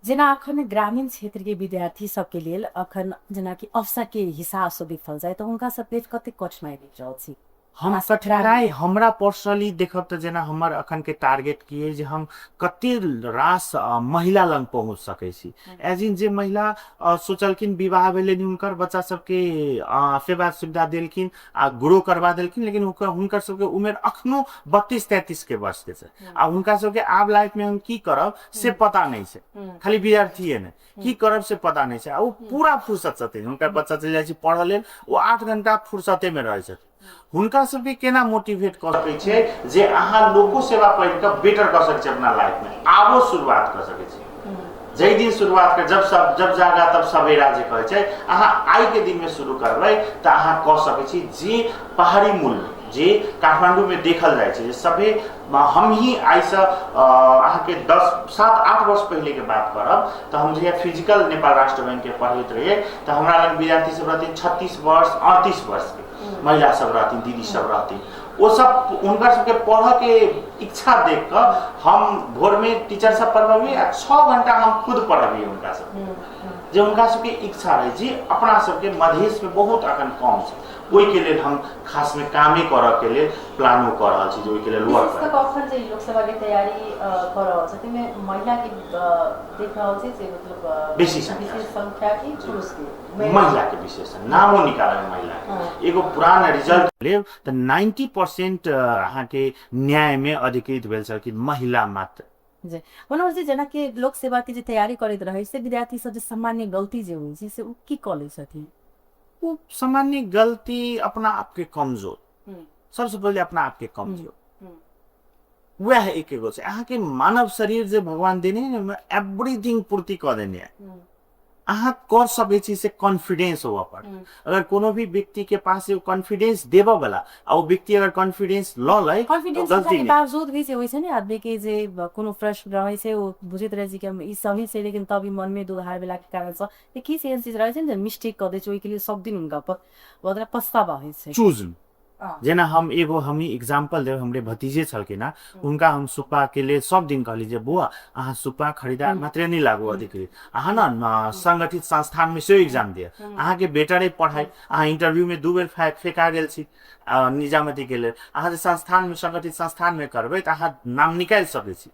जेना अखन ग्रामीण क्षेत्रके विद्यार्थी सबके लेल अखन जेनाकि अवसरके हिसाबसँ देखल जाय तऽ हुनका सबके कतेक कठिनाइ देख रहल छी? हम कठिनाइ हमरा पर्सनली देखब तऽ जेना हमर अखनके टारगेट की अइ जे हम कते रास महिला लग पहुँच सकै छी, एज इन जे महिला सोचलखिन, विवाह भेलनि हुनकर, बच्चा सबके सेवा सुविधा देलखिन आ ग्रो करवा देलखिन, लेकिन हुनकर सबके उमेर अखनो 32-33 के वर्ष के छै आ हुनका सबके आब लाइफ में हम की करब से पता नहि छै, खाली विद्यार्थीए नहि, की करब से पता नहि छै, आ ओ पूरा फुर्सत छथिन, हुनकर बच्चा चलि जाइ छै पढ़ऽ लेल, ओ 8 घंटा फुर्सते में रहै छथिन, हुनका सबके केना मोटिवेट कऽ सकै छै जे अहाँ लोको सेवा पढ़ि कऽ बेटर कऽ सकै छी अपना लाइफ में, आबो शुरुआत कऽ सकै छी। जाहि दिन शुरुआत कर, जब सब जब जागा तब सवेरा जे कहै छै, अहाँ आइ के दिन में शुरू करबै तऽ अहाँ कऽ सकै छी। जे पहाड़ी मूल्य जे काठमांडू में देखल जाइ छै जे सभे, हम ही आइसँ अहाँके 10, 7, 8 वर्ष पहिले के बात करब तऽ हम जहिया फिजिकल नेपाल राष्ट्र बैंक के पढ़ैत रहियै तऽ हमरा लग विद्यार्थी सब रहथिन 36 वर्ष, 38 वर्ष के महिला सब रहथिन, दीदी सब रहथिन। ओ सब हुनकर सबके पढ़ऽ के इच्छा देख कऽ हम भोर में टीचर सब पढ़बबियै आ 6 घंटा हम खुद पढ़बियै हुनका सबके, जे हुनका सबके इच्छा रहै। जे अपना सबके मधेशमे बहुत अखन कम छै, ओहिके लेल हम खासमे कामे करऽ के लेल प्लानो कऽ रहल छी जे ओहिके लेल वर्क। विशेष कऽ अखन जे लोकसभा के तैयारी कऽ रहल छथिन मे महिला के देख रहल छी जे मतलब बेसी संख्या, विशेष संख्या की पुरुष के? महिला के विशेष नामो निकालल महिला के। एगो पुरान रिजल्ट लेब तऽ 90% अहाँके न्यायमे अधिकृत भेल छलखिन महिला मात्र। जे मनोहर जी, जेनाकि लोक सेवा के जे तैयारी करैत रहै से विद्यार्थी सब जे सामान्य गलती जे होइ छै से ओ की कऽ लै छथिन? ओ सामान्य गलती अपना आपके कमजोर, सबसे पहिले अपना आपके कमजोर, वएह एक एगो छै। अहाँके मानव शरीर जे भगवान देने है, एवरीथिंग पूर्ति कऽ देने है, अहाँ कर सकै छी से कॉन्फिडेंस होबऽ पर। अगर कोनो भी व्यक्ति के पास एगो कॉन्फिडेंस देबऽ वाला आ ओ व्यक्ति अगर कॉन्फिडेंस लऽ लै, कॉन्फिडेंस गलती के बावजूद भी जे होइ छै ने आदमी के जे कोनो प्रश्न रहै छै ओ बुझैत रहै छै कि हम ई सही छै, लेकिन तब भी मनमे दुधार भेलाके कारणसँ किछु एहन चीज रहै छै ने जे मिस्टेक कऽ दै छै, ओहिके लिए सब दिन हुनका पर बहुत पछतावा होइ छै। चूज जेना हम एगो हमही एग्जाम्पल देब, हमरे भतीजे छलखिन हँ, हुनका हम सुप्पा के लेल सब दिन कहली जे बौआ अहाँ सुप्पा खरीदार मात्रे नहि लागू अधिकृत, अहाँ ने संगठित संस्थान में सेहो एग्जाम दिअ, अहाँके बेटर अइ पढ़ाइ, अहाँ इंटरव्यू में 2 बेर फेका गेल छी निजामती के लेल, अहाँ जे संस्थान में संगठित संस्थान में करबै तऽ अहाँ नाम निकालि सकै छी।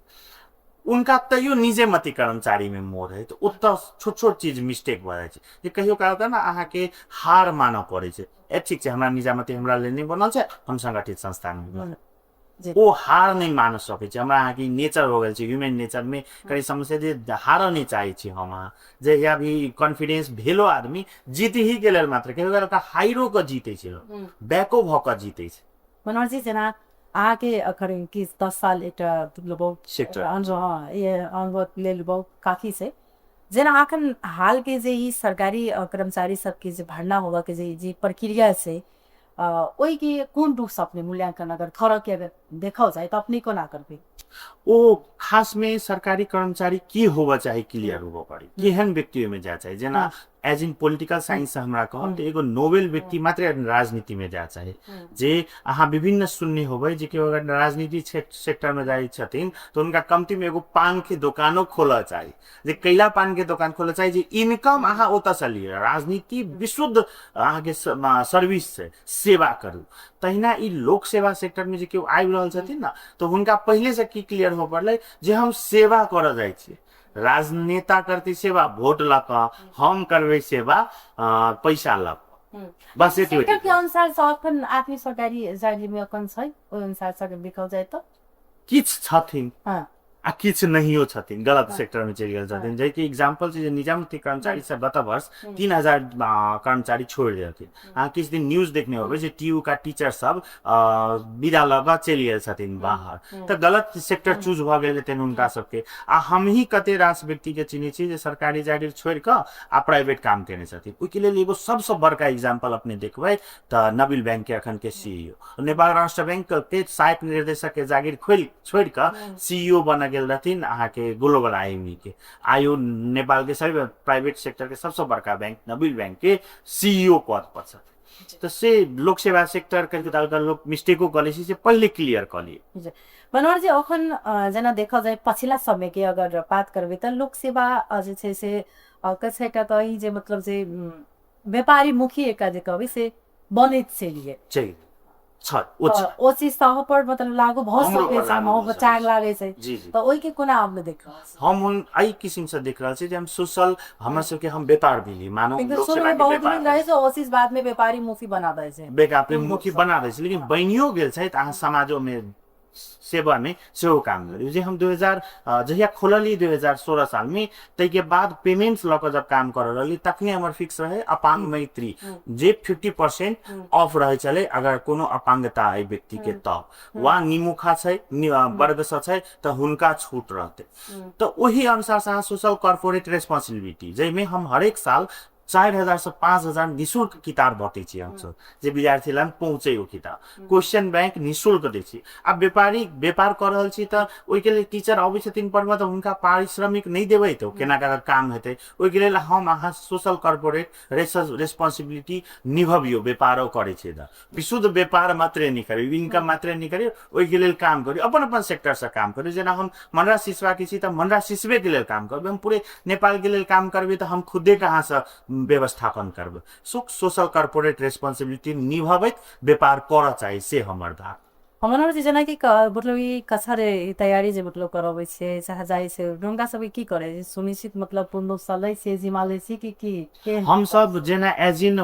उनका तैयो निजेमती कर्मचारी में मोह रहै, तऽ ओतऽ छोट छोट चीज मिस्टेक भऽ जाइ छै जे कहियो काल के ने अहाँके हार मानऽ पड़ै छै, ए ठीक छै हमरा निजामती हमरा लेल नहि बनल छै, हम संगठित संस्थान में बनब। ओ हार नहि मान सकै छै। हमरा अहाँके नेचर हो गेल छै, ह्यूमन नेचर में कनि समस्या जे हारऽ नहि चाहै छी हम अहाँ, जहिया भी कॉन्फिडेंस भेलो आदमी जीत ही के लेल मात्र, कहियो काल हाइरो कऽ जीतै छै लोक, बैको भऽ कऽ जीतै छै। मनोहर जी, जेना अहाँके अखन कि 10 साल एकटा मतलब बहुत सेक्टर। अनुभव, हँ, ये अनुभव लेल बहुत काफी छै। जेना अखन हाल के जे ई सरकारी कर्मचारी सबके जे भर्ना होबऽ के जे प्रक्रिया छै, ओहिके कोन रूपसँ अपने मूल्यांकन अगर करऽ के अगर देखल जाय तऽ अपने कोना करबै? ओ खास में सरकारी कर्मचारी की होबऽ चाही क्लियर होबऽ पड़ी, केहन व्यक्ति ओहिमे जाय चाही। जेना एज इन पोलिटिकल साइंस से हमरा कहब तऽ एगो नोबेल व्यक्ति मात्र राजनीति में जाय चाही, जे अहाँ विभिन्न सुनने होबै जे केओ अगर राजनीति सेक्टर में जाइ छथिन तऽ हुनका कमती में एगो पान के दोकानो खोलऽ चाही, जे कैला पान के दोकान खोलऽ चाही, जे इनकम अहाँ ओतऽसँ लिअ। राजनीति विशुद्ध अहाँके सर्विस छै, सेवा करू। तहिना ई लोक सेवा सेक्टर में जे केओ आबि रहल छथिन ने तऽ हुनका पहिलेसँ की क्लियर होबऽ पड़लै जे हम सेवा करऽ जाइ छियै। राजनेता करतै सेवा वोट लऽ कऽ, हम करबै सेवा पैसा लऽ कऽ, बस एतबे। सेक्टर के अनुसार से अखन आदमी सरकारी जागीर में अखन छै, ओहि अनुसार से अगर देखल जाय तऽ किछु छथिन आ किछु नहियो छथिन, गलत सेक्टर में चलि गेल छथिन। जाहिके एग्जाम्पल छै जे निजामती कर्मचारी सब गत वर्ष 3000 कर्मचारी छोड़ि देलखिन। अहाँ किछु दिन न्यूज देखने होबै जे टी यू का टीचर सब विदा लऽ कऽ चलि गेल छथिन बाहर, तऽ गलत सेक्टर चूज भऽ गेल हेतनि हुनका सबके। आ हमही कते रास व्यक्तिके चिन्है छी जे सरकारी जागीर छोड़ि कऽ आ प्राइवेट काम केने छथिन। ओहिके लेल एगो सबसँ बड़का एग्जाम्पल अपने देखबै तऽ नबील बैंक के अखन के सी ई ओ, नेपाल राष्ट्र बैंक के सहायक निर्देशक के जागीर खोलि छोड़ि कऽ सी ई ओ बनऽ गेल रहथिन अहाँके ग्लोबल I am ई के। आइ ओ नेपाल के सभी प्राइवेट सेक्टर के सबसँ बड़का बैंक नबील बैंक के सी ई ओ पद पर छथिन। तऽ से लोक सेवा सेक्टर कहियो काल कऽ लोक मिस्टेको कऽ लै छै, से पहिले क्लियर कऽ लिअ। मनोहर जी, अखन जेना देखल जाय पछिला समय के अगर बात करबै तऽ लोक सेवा जे छै से कहै एकटा तऽ ई जे मतलब जे व्यापारी मुखी एकटा जे कहबै से बनैत चलि गेल। चलि छै, ओ छै। ओ चीज तऽ अहूँ पर मतलब लागू भऽ हमरो सकै पर छै, लागू अहूँ भऽ पर सकै चाग छै। लागै छै। जी, जी। तऽ ओहिके कोना अपने देख रहल छी? हम एहि किसिमसँ देख रहल छी जे हम सोशल, हमर सबके हम व्यापार भेली, मानव लेकिन लोक शुरू सेवा में के बहुत व्यापार नीक रहै छै, ओ चीज बाद में व्यापारी मुखी बना दै छै। व्यापारी मुखी बना दै छै, लेकिन बनियो गेल छै तऽ अहाँ समाजोमे सेवामे सेहो काम करियौ। जे हम 2000 जहिया खोललियै 2016 सालमे, ताहिके बाद पेमेंट्स लऽ कऽ जब काम करऽ रहली तखने हमर फिक्स रहै अपांग मैत्री, जे 50% ऑफ रहै छलै अगर कोनो अपांगता अइ व्यक्तिके तऽ, वा निमुखा छै वर्गसँ छै तऽ हुनका छूट रहतै। तऽ ओहि अनुसारसँ अहाँ सोशल कॉर्पोरेट रेस्पॉन्सिबिलिटी, जाहिमे हम हरेक साल 4000 से 5000 निःशुल्क किताब बाँटै छी हमसब, जे विद्यार्थी लग पहुँचै ओ किताब, क्वेश्चन बैंक निःशुल्क दै छी। आब व्यापारी व्यापार कऽ रहल छी तऽ ओहिके लेल टीचर अबै छथिन पढ़बऽ तऽ हुनका पारिश्रमिक नहि देबै तऽ केना कऽ काम हेतै? ओहिके लेल हम अहाँ सोशल कॉर्पोरेट रेस्पॉन्सिबिलिटी निभबियौ। व्यापारो करै छियै तऽ विशुद्ध व्यापार मात्रे नहि करियौ, इनकम मात्रे नहि करियौ, ओहिके लेल काम करियौ, अपन अपन सेक्टरसँ काम करियौ। जेना हम मनरा सिसवाके छी तऽ मनरा सिसवेके लेल काम करबै, हम पूरे नेपालके लेल काम करबै तऽ हम खुदे कहाँसँ व्यवस्थापन करबै? सो सोशल कॉर्पोरेट रेस्पॉन्सिबिलिटी निभबैत व्यापार करऽ चाही, से हमर धार। हमर जे जेनाकि मतलब ई कछर तैयारी जे मतलब करबै छियै चाहे जाइ छै, हुनका सबके की करै छै सुनिश्चित, मतलब पूर्ण रूपसँ लै छियै, जिम्मा लै छियै कि की केहन? हमसब जेना एज इन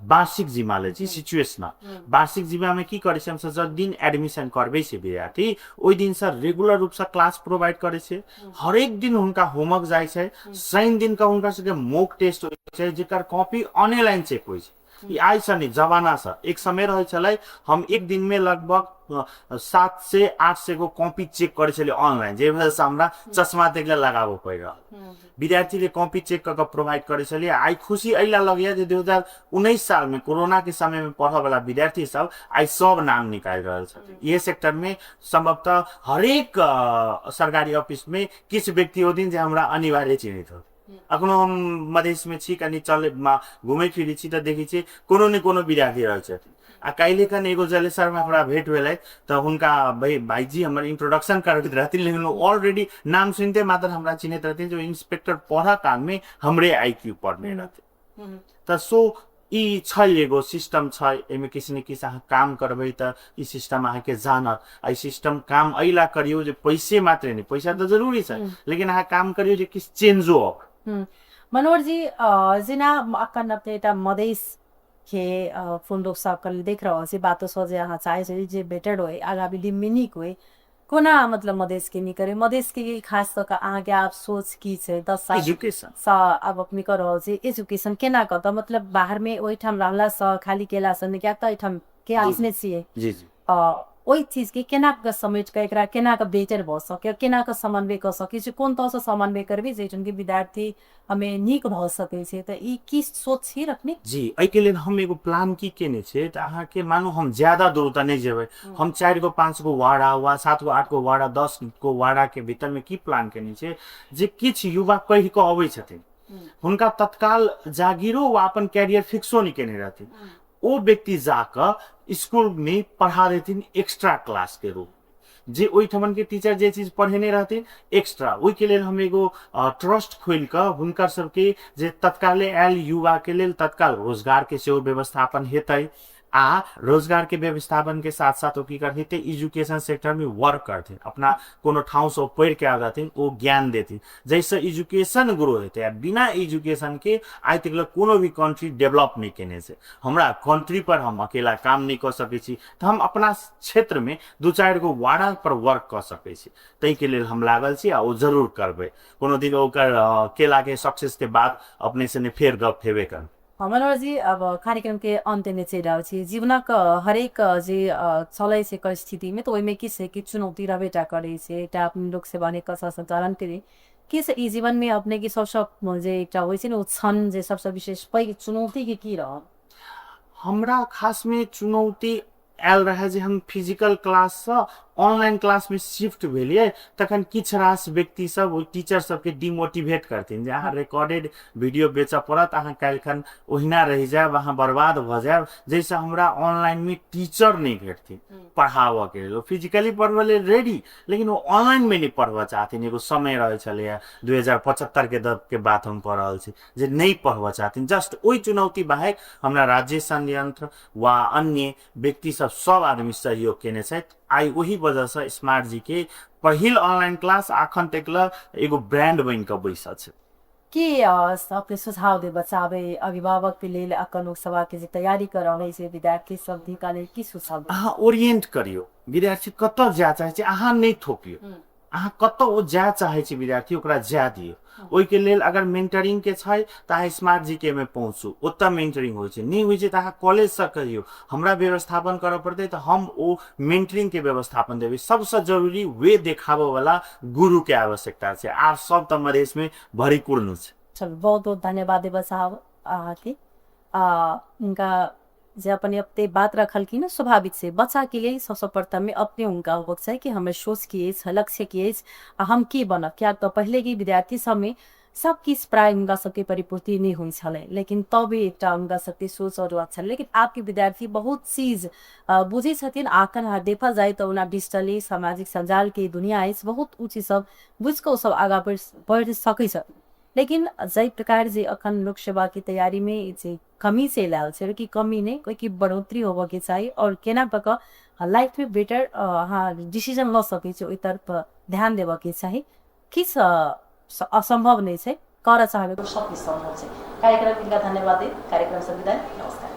वार्षिक जिम्मा लै छी, सिचुएशनल वार्षिक जिम्मामे की करै छियै हमसब, जब दिन एडमिशन करबै छै विद्यार्थी ओहि दिनसँ रेगुलर रूपसँ क्लास प्रोवाइड करै छियै। हरेक दिन हुनका होमवर्क जाइ छै, शनि दिन के हुनका सबके मॉक टेस्ट होइ छै, जेकर कॉपी ऑनलाइन चेक होइ छै। ई आइसँ नहि, जमानासँ एक समय रहै छलै, हम एक दिनमे लगभग 700 800 गो कॉपी चेक करै छलियै ऑनलाइन, जाहि वजहसँ हमरा चश्मा तक लगाबऽ पड़ि रहल। विद्यार्थीके कॉपी चेक कऽ कऽ प्रोवाइड करै छलियै। आइ खुशी एहि लए लगैए जे 2019 सालमे कोरोनाके समयमे पढ़ऽवला विद्यार्थी सब आइ सब नाम निकालि रहल छथिन। इहे सेक्टरमे सम्भवतः हरेक सरकारी ऑफिसमे किछु व्यक्ति होथिन जे हमरा अनिवार्य चिन्हैत होथिन। अखनो हम मधेशमे छी, कनि चल घुमै फिरै छी तऽ देखै छियै कोनो ने कोनो विद्यार्थी रहल छथिन। आ काल्हि खन एगो जलेसरमे हमरा भेट भेलै तऽ हुनका भाईजी हमर इंट्रोडक्शन करबैत रहथिन, लेकिन ओ ऑलरेडी नाम सुनिते मात्र हमरा चिन्हैत रहथिन जे इंस्पेक्टर पढ़ऽ कालमे हमरे I Q पढ़ने रहथिन। तऽ सो ई छै एगो सिस्टम छै, एहिमे किछु ने किछु अहाँ काम करबै तऽ ई सिस्टम अहाँके जानत। आ ई सिस्टम काम एहि ला करियौ जे पैसे मात्रे नहि, पैसा तऽ जरूरी छै, लेकिन अहाँ काम करियौ जे किछु चेंजो आबै। मनोहर जी, जेना अखन अपने एकटा मधेश के फोन लोक सब कल देख रहल छी, बातो सब जे अहाँ चाहै छी जे बेटर होय, आगामी दिन में नीक होय, कोना मतलब मधेश के नीक करे, मधेश के खास कऽ के अहाँके आब सोच की छै 10 साल एजुकेशन सँ आब अपने कऽ रहल छी, एजुकेशन केना कऽ मतलब बाहर में ओहिठाम रहला सँ खाली केला सँ नहि, किया तऽ एहिठाम के आसने छियै। जी जी। ओहि चीज के केना कऽ समेट कऽ एकरा केना कऽ बेटर भऽ सकै, केना कऽ समन्वय कऽ सकै छी, कोन तरहसँ समन्वय करबै जाहिठाम कि विद्यार्थी हमे नीक भऽ सकै छै, तऽ ई की सोच छी रखने? जी, एहिके लेल हम एगो प्लान की केने छियै तऽ अहाँके मानू हम ज्यादा दूर तऽ नहि जेबै, हम 4 गो 5 गो वाड़ा वा 7 गो 8 गो वाड़ा 10 गो वाड़ा के भीतरमे की प्लान केने छियै जे किछु युवा कहि कऽ अबै छथिन, हुनका तत्काल जागीरो वा अपन कैरियर फिक्सो नहि केने रहथिन, ओ व्यक्ति जाकऽ स्कूलमे पढ़ा देथिन एक्स्ट्रा क्लासके रूप, जे ओहिठमन के टीचर जे चीज पढ़ेने रहथिन एक्स्ट्रा। ओहिके लेल हम एगो ट्रस्ट खोलि कऽ हुनकर सबके जे तत्काले आयल युवाके लेल तत्काल रोजगारके सेहो व्यवस्थापन हेतै, आ रोजगारके व्यवस्थापनके साथ साथ ओ की करथिन तऽ एजुकेशन सेक्टरमे वर्क करथिन, अपना कोनो ठाउँसँ ओ पढ़िके आयल रहथिन ओ ज्ञान देथिन, जाहिसँ एजुकेशन ग्रो हेतै। आ बिना एजुकेशनके आइ तक लग कोनो भी कंट्री डेवलप नहि केने छै। हमरा कंट्री पर हम अकेला काम नहि कऽ सकै छी, तऽ हम अपना क्षेत्रमे 2-4 गो वाड़ा पर वर्क कऽ सकै छी, ताहिके लेल हम लागल छी आ ओ जरूर करबै। कोनो दिन ओकर केलाके सक्सेसके बाद अपने से फेर गप हेबे करबै। मनोहर जी, अब कार्यक्रम के अंत में चलि रहल छी। जीवनक हरेक जे चलै छै परिस्थिति में तऽ ओहिमे की छै कि चुनौती रहबे टा करै छै। एकटा अपने लोक सेवा कऽ संचालन के की से ई जीवन में अपने के सबसँ जे एकटा होइ छै ने ओ क्षण जे सबसँ विशेष पैघ चुनौती के की रहल? हमरा खास में चुनौती आयल रहै जे हम फिजिकल क्लाससँ ऑनलाइन क्लासमे शिफ्ट भेलियै, तखन किछु रास व्यक्ति सब ओहि टीचर सबके डिमोटिवेट करथिन जे अहाँ रिकॉर्डेड वीडियो बेचऽ पड़त, अहाँ काल्हिखन ओहिना रहि जायब, अहाँ बर्बाद भऽ जायब, जाहिसँ हमरा ऑनलाइनमे टीचर नहि भेटथिन पढ़ाबऽके लेल। ओ फिजिकली पढ़बऽ लेल रेडी, लेकिन ओ ऑनलाइनमे नहि पढ़बऽ चाहथिन। एगो समय रहै छलैए 2075 के दब के बात हम कऽ रहल छी, जे नहि पढ़बऽ चाहथिन। जस्ट ओहि चुनौती बाहेक हमरा राज्य संयंत्र वा अन्य व्यक्ति सब सब आदमी सहयोग केने छथि। आइ ओहि वजहसँ स्मार्ट जी के पहिल ऑनलाइन क्लास अखन तक ल एगो ब्रांड बनि कऽ बैसल छै। की अपने सुझाव देबऽ चाहबै अभिभावक के लेल, अखन लोकसभा के जे तैयारी कऽ रहल छै विद्यार्थी सब, तिनका लेल की सुझाव देबै? अहाँ ओरिएंट करियौ विद्यार्थी कतऽ जाय चाहै छै, अहाँ नहि थोपियौ, अहाँ कतऽ ओ जाय चाहै छै विद्यार्थी ओकरा जाय दियौ। ओहिके लेल अगर मेंटरिंग के छै तऽ अहाँ स्मार्ट जी के मे पहुँचू, ओतऽ मेंटरिंग होइ छै। नहि होइ छै तऽ अहाँ कॉलेजसँ कहियौ हमरा व्यवस्थापन करऽ पड़तै, तऽ हम ओ मेंटरिंग के व्यवस्थापन देबै। सबसँ जरूरी वे देखाबऽ वाला गुरु के आवश्यकता छै, आर सब तऽ मधेशमे भरिपूर्ण छै। चलू, बहुत बहुत धन्यवाद देबऽ साहब अहाँके। हुनका जे अपने अपने बात रखलखिन, स्वाभाविक छै बच्चाके लेल सबसँ प्रथम में अपने हुनका होबक चाही कि हमर सोच की अछि, लक्ष्य की अछि आ हम की बनब। किएक तऽ पहिले के विद्यार्थी सबमे सब किछु प्राय हुनका सबके परिपूर्ति नहि होइ छलै, लेकिन तब भी एकटा हुनका सबके सोच और लक्ष्य छलै। लेकिन आबके विद्यार्थी बहुत चीज बुझै छथिन। अखन अहाँ देखल जाय तऽ ओना डिजिटली सामाजिक सञ्जालके दुनिया अछि, बहुत उ चीज सब बुझि कऽ ओसब आगाँ बढ़ि सकै छथिन। लेकिन जाहि प्रकार जे अखन लोक सेवाके तैयारीमे जे कमी चलि आयल छै, कि कमी नहि, ओहिके बढ़ोतरी होबऽके चाही आओर केना कऽ कऽ लाइफमे बेटर अहाँ डिसीजन लऽ सकै छी ओहि तरफ ध्यान देबऽके चाही। किछु असम्भव नहि छै, करऽ चाहबै तऽ सब किछु सम्भव छै। कार्यक्रम तिनका धन्यवाद देब, कार्यक्रमसँ विदाई, नमस्कार।